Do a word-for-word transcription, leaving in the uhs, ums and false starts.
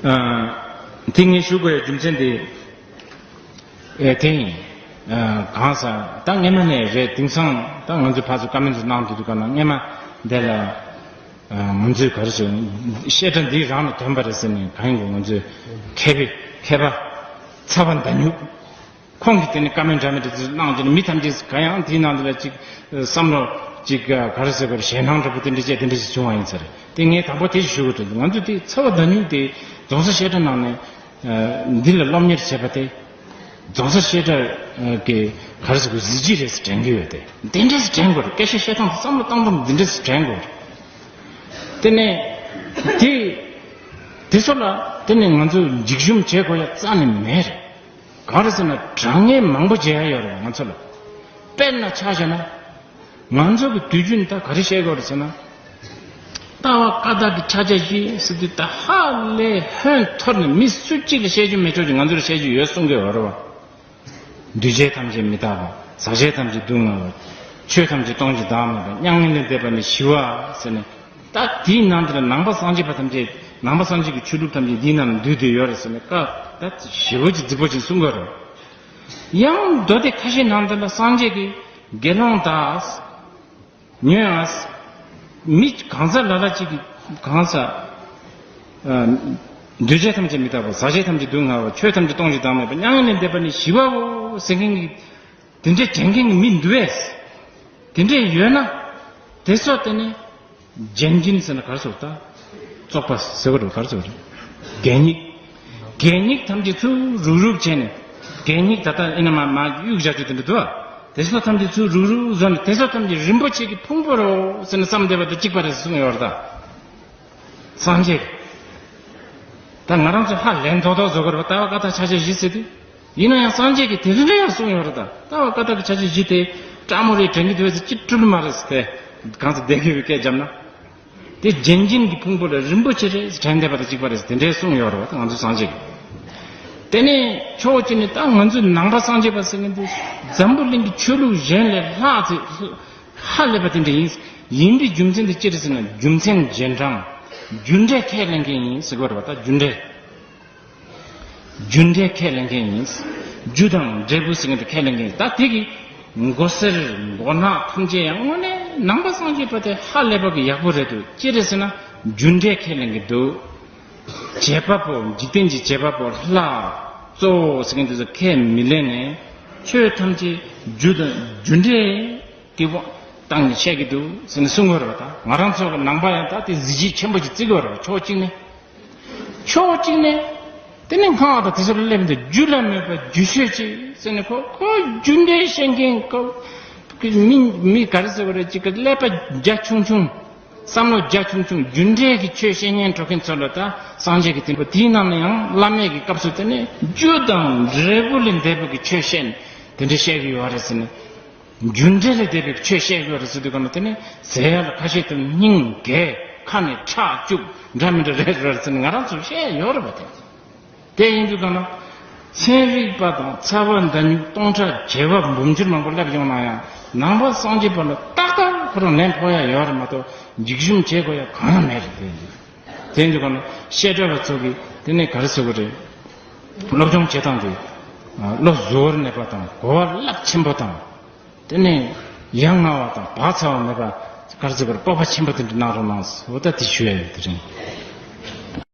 ཨ། དེ་ངས་ཞུ་དགོས་ཡའི་རྒྱུ་མཚན་དེ། ཨེ། དེ་ཡིན། ཨ། གང་ཟག་ད་སྔས་མ་ནས་རེད། དེང་སང་ད་ང་ཚོས་ཕར་ཚུར་བཀའ་མོལ་ཚོ་གནང་དུས་དུས་ག་ན་སྔས་མ་འདི་ལ། ཨ། ང་ཚོས་ག་རེ་ཟེར། བཤད་གྲྭ་འདི་རང་ལ་ཐོན་པ་རེད་ཟེར་ནས་གང་ཡིན་གོ། ང་ཚོས་མཁས་པའི་མཁས་པ་ཚ་བ་མདའ་སྨྱུག་ཁོང་གིས་དེ་ནི་བཀའ་མོལ་འདྲ་མི་འདྲ་ཚོ་གནང་དེ་ནི་མི་ཐམས་ཅད་ག་ཡང་དེའི་ནང་དུ་ལ་ཅིག་བསམ་བློ་ཅིག་ག་རེ་ཟེར་དགོས་རེད། ཞེད་སྣང་འདྲ་པོ་དེ་འདྲ་བྱས་དེ་འདྲ་ཞིག་བྱུང་བ་ཡིན་ས་རེད། དེ་ངས་དང་པོ་དེ་ཞུ་དགོས་དོན་དུ། ང་ཚོས་དེ་ཚ་བ་མདའ་སྨྱུག་དེ་རྫོང་སར་བཤད་གྲྭ་ནང་ནས། ཨ། འདི་ལ་སློབ་གཉེར་བྱས་པ་དེ་རྫོང་སར་བཤད་གྲྭ་གི་ག་རེ་ཟེར་དགོས། གཟི་བརྗིད་རེད་ཟེར་དྲན་གྱི་ཡོད་དེ། འདི་འདྲས་སེ་དྲན་དགོས་རེད། སྐད་ཆ་བཤད་སྟངས་དང་བསམ་བློ་བཏང་སྟངས་འདི་འདྲས་སེ་དྲན་དགོས་རེད། དེ་ནས་དེ་དེ་ཚོ་ལ་དེ་ནས་ང་ཚོས་འཇིགས་ཞུམ་བྱེད་དགོས་ཡ་རྩ་ནས་མེད་རེད། གང་རེད་ཟེར་ན་དྲང་ངེས་མང་པོ་བྱེད་ཡ་ཡོད་རེད་ང་ཚོ་ལ། དཔེར་ན་ཆ་བཞག་ན། ང་ཚོ་གི་དུས་རྒྱུན་ད་ག་རེ་བཤད་དགོས་རེད་ཟེར་ན། ལྟ་བ་བཀའ་རྟགས་ཀྱི་ཕྱག་རྒྱ་བཞི་ཟེར་དུས་ད་ཧ་ལས་ཧོན་འཐོར་ནས་མི་སུ་གཅིག་ལ་བཤད་རྒྱུ་མེད་ཆོག་ཅིག་ང་ཚོར་བཤད་རྒྱུ་ཡོད་གསུང་གི་ཡོད་རེད་བ། འདུས་བྱས་ཐམས་ཅད་མི་རྟག་པ། ཟག་བཅས་ཐམས་ཅད་སྡུག་བསྔལ་བ། ཆོས་ཐམས་ཅད་སྟོང་ཞིང་བདག་མེད་པ། མྱ་ངན་ལས་འདས་པ་ནི་ཞི་བ་ཟེར་ནས། ད་དེའི་ནང་དུ་ལ་ནང་པ་སངས་རྒྱས་པ་ཐམས་ཅད། ནང་པ་སངས་རྒྱས་ཀྱི་ཆོས་ལུགས་ཐམས་ཅད་འདིའི་ནང་ལ་འདུས་ཏེ་ཡོད་རེད་ཟེར་ནས་བཀའ་ད་ཞེ་པོ་ཅིག་རྫིག་པོ་ཅིག་གསུང་གི་རེད། ཡང་མདོ་སྡེ་ཁ་ཤས་ནང་དུ་ལ་སངས་རྒྱས་ཀྱིས་དགེ་སློང་དག་ཉོན་ཨ། མི་གང་ཟག་ལ་ལ་ཅིག་གིས་གང་ཟག་ཨ། འདུས་བྱས་ཐམས་ཅད་མི་རྟག་པ། ཟག་བཅས་ཐམས་ཅད་སྡུག་བསྔལ་བ། ཆོས་ཐམས་ཅད་སྟོང་ཞིང་བདག་མེད་པ། མྱ་ངན་ལས་འདས་པ་ནི་ཞི་བའོ་ཟེར་མཁན་གྱི་དེ་འདྲའི་དྲན་མཁན་གྱི་མི་འདུག་པས། དེ་འདྲས་ཡོད་ན་དེ་ཚོ་དེ་ནི་ལྗན་ལྗིན་ཟེར་ན་ག་རེ་ཟེར་ད། བཙོག་པ་ཟེར་བ་རེད། ག་རེ་ཟེར་བ་རེད། གད་སྙིགས། གད་སྙིགས་ཐམས་ཅད་ཚུར་རུག་རུག་བྱས་ནས། གད་སྙིགས་ད་ལྟ་ཨེ་ན་མ་མ་གཡུག་བཞག་རྒྱུ་དེ་འདྲ་འདུག་ཨ། དེ་ཚོ་ཐམས་ཅད་ཚུར་རུག་རུག་བཟོས་ནས་དེ་ཚོ་ཐམས་ཅད་རིན་པོ་ཆེ་གི་ཕུང་པོ་རེད་ཟེར་ནས་བསམ་བསྡད་པ་དང་གཅིག་པ་རེད་གསུངས་ཡོད་རེད་ད། སངས་རྒྱས། ད་ང་རང་ཚོ་ཧ་ལས་མདོག་མདོག་བཟོ་དགོས་རེད་པ། ལྟ་བ་བཀའ་རྟགས་ཕྱག་རྒྱ་བཞི་ཟེར་དུས། ཡིན་ན་ཡང་སངས་རྒྱས་ཀྱིས་དེ་རིང་ལ་ཡང་གསུངས་ཡོད་རེད་ད། ལྟ་བ་བཀའ་རྟགས་ཀྱི་ཕྱག་རྒྱ་བཞི་དེ་སྤྲ་མོ་རེད་དྲན་གྱི་འདུག་ཟེར་ཅི་སྤྲུལ་མ་རེད་ཟེར་ཏེ། གང་ཚེ་བསྡད་དགོས་པའི་སྐད་བརྒྱབ་ན། དེ་ལྗན་ལྗིན་གྱི་ཕུང་པོ་ལ་རིན་པོ་ཆེ་རེད་དྲན་བསྡད་པ་དང་གཅིག་པ་རེད་ཟེར་དེ་འདྲའི་གསུངས་ཡོད་རེད་པ། ད་ང་ཚོའི་སངས་རྒྱས་ཀྱིས། དེ་ནས་ཕྱོགས་གཅིག་ནས་ད་ང་ཚོའི་ནང་པ་སངས་རྒྱས་པ་ཟེར་མཁན་དེ་འཛམ་བུ་གླིང་གི་ཆོས་ལུགས་གཞན་ལས་ལྷག་ཚེ། ཧ་ལས་པ་དེ་འདྲ་ཡིན། ཡིན་པའི་རྒྱུ་མཚན་དེ་ཅི་རེད་ཟེར་ན་རྒྱུ་མཚན་རྗེས་འབྲང་། རྒྱུ་འབྲས་ཁས་ལེན་མཁན་ཡིན་ཟེར་དགོས་རེད་པ། ད་རྒྱུ་འབྲས། རྒྱུ་འབྲས་ཁས་ལེན་མཁན་ཡིན། རྒྱུ་དང་འབྲས་བུ་ཟེར་མཁན་དེ་ཁས་ལེན་མཁན་ཡིན། ད་དེ་གི་མགོ་སེར་མགོ་ནག་ཐམས་ཅད་ཡང་དངོས་གནས་ནང་པ་སངས་རྒྱས་པ་དེ་ཧ་ལས་པ་གི་ཡག་པོ་རེད་འདུག་ཅི་རེད་ཟེར་ན་རྒྱུ་འབྲས་ཁས་ལེན་གྱི་འདུག་བྱེད་པ་པོ། འཇིག་རྟེན་གྱི་བྱེད་པ་པོ་ལྷ་གཙོ་བོ་ཟེར་མཁན་དེ་ཚོ་ཁས་མི་ལེན་ནས་ཆོས་ཐམས་ཅད་རྒྱུ་དང་རྒྱུ་འབྲས་ཀྱི་དབང་བཏང་ནས་བཤད་ཀྱི་འདུག་ཟེར་ནས་གསུང་གི་རེད་པ། ད་ང་རང་ཚོ་གི་ནང་པ་ཡང་ད་དེ་གཟི་བརྗིད་ཆེན་པོ་ཞིག་བརྩི་གི་རེད་པ། ཕྱོགས་གཅིག་ནས། ཕྱོགས་གཅིག་ནས། དེ་ནས་སྔགས་དང་དེ་ཚོ་ལ་སླེབས་འདུག་རྒྱུ་ལ་མོས་པ་རྒྱུ་ཤོད་ཅིག་ཟེར་ནས་ཁོ་ཁོ་རྒྱུ་འབྲས་བཤད་མཁན་ཁོ་མི་མི་ག་རེ་ཟེར་བ་རེད། ཅིག་གི་ཀླད་པ་རྒྱ་ཆུང་ཆུང་། བསམ་བློ་རྒྱ་ཆུང་ཆུང་། རྒྱུ་འབྲས་ཀྱི་ཆོས་བཤད་ཉན་འགྲོ་མཁན་ཚོ་ལ་ད་སངས་རྒྱས་ཀྱི་བསྟན་པ་དེའི་ནང་ནས་ཡང་བླ་མེད་ཀྱི་སྐབས་སུ་དེ་ནས་རྒྱུ་དང་འབྲས་བུ་ལས་འདས་པ་གི་ཆོས་བཤད་ནས་དེ་འདྲ་བཤད་ཀྱི་ཡོད་རེད་ཟེར་ནས། རྒྱུ་འབྲས་ལས་འདས་པའི་ཆོས་བཤད་ཡོད་རེད་ཟེར་དུས་ག་ན་དེ་ནི་ཟེར་ཡ་ལ་ཁ་ཤས་དེ་སྙིང་འགས་ཁ་ནས་ཁྲག་སྐྱུག་འདྲ་མི་འདྲ་རེད་རེད་ཟེར་ནས་ང་རང་ཚོ་བཤད་ཡོད་རེད་པ། དེ་དེ་ཡིན་དུས་ག་ན་ཚན་རིག་པ་དང་ཚ་བ་མདའ་སྨྱུག་སྟོང་ཕྲག་བརྒྱད་པ་འབུམ་འགྱུར་མང་པོ་སླེབས་ཡོང་ན་ཡང་ནང་པ་སངས་རྒྱས་པ་ལ་ཏག་ཏག་ཁོ་རང་ལན་ཕོག་ཡ་ཡོད་རེད་མ་གཏོགས་འཇིགས་ཞུམ་བྱེད་དགོས་ཡ་གང་ཡང་མེད་རེད། དེ་ཡིན་དུས་དེ་ཡིན་དུས་ག་ན་བཤད་གྲྭ་བ་ཚོ་གིས་དེ་ནས་ག་རེ་ཟེར་དགོས་རེད། སློབ་སྦྱོང་བྱེད་སྟངས་དེ་བློ་གཟུ་བོར་གནས་པ་དང་གོ་བ་རླབས་ཆེན་པོ་དང་། དེ་ནས་ཡ་ང་བ་དང་བག་ཚ་བ་མེད་པ་ག་རེ་ཟེར་དགོས་རེད། སྤོབས་པ་ཆེན་པོ་དེ་འདྲ་གནང་རོགས་གནང་ཟེར། འོ་ད་དེ་ཞུ་ཡ་ཡོད། དེ་རིང་